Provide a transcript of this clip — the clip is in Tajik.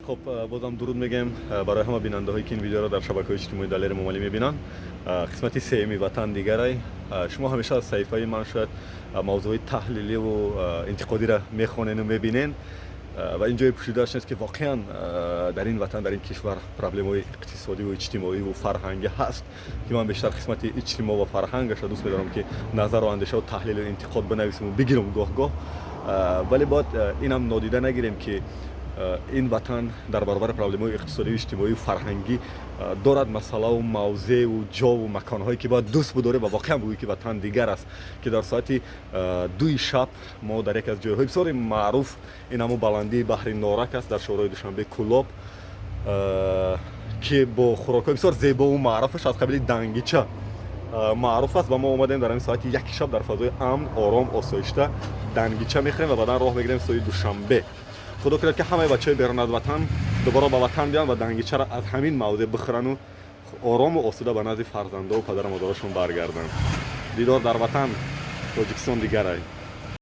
Хуб, бозам дуруд мегӯем барои ҳама бинандаҳое, ки ин видеоро дар шабакаҳои иҷтимоии Далери Эмомалӣ мебинанд. Қисмати сеюми «Ватан дигарай». Шумо ҳамеша аз саҳифаи ман шояд мавзӯъҳои таҳлиливу интиқодиро мехонену мебинен ва ин ҷои пӯшидааш нест, ки воқеан дар ин ватан, дар ин кишвар проблемаҳои иқтисодиву иҷтимоиву фарҳангӣ ҳаст, ки ман бештар қисмати иҷтимоъ ва фарҳангашро дӯст медорам, ки назару андешаву таҳлилу интиқод бинависиму бигирам гоҳ-гоҳ. Вале бояд инам нодида нагирем, ки ин ватан дар баробари проблемаҳои иқтисодию иҷтимоию фарҳангӣ дорад масъалаву мавзеъу ҷову маконҳое, ки бояд дӯст бидорем ва воқеан бигӯӣ, ки ватан дигар аст, ки дар соати 2-и шаб мо дар яке аз ҷойҳои бисёри маъруф, ин ҳамун баландии баҳри Норак аст дар шоҳроҳи Душанбе Кӯлоб, ки бо хӯрокҳои бисёр зебову маъруфаш аз қабили дангича маъруф аст, ва мо омадем дар ҳамин соати 1-и шаб дар фазои амн, ором, осоишта дангича мехӯрем ва баъдан роҳ мегирем сӯи Душанбе. Худо кунад, ки ҳамаи бачаҳои берун аз ватан дубора ба ватан биёнд ва дангичаро аз ҳамин мавзеъ бихӯрану орому осуда ба назди фарзандову падару модарошон баргарданд. Дидор дар ватан. Тоҷикистон дигарай.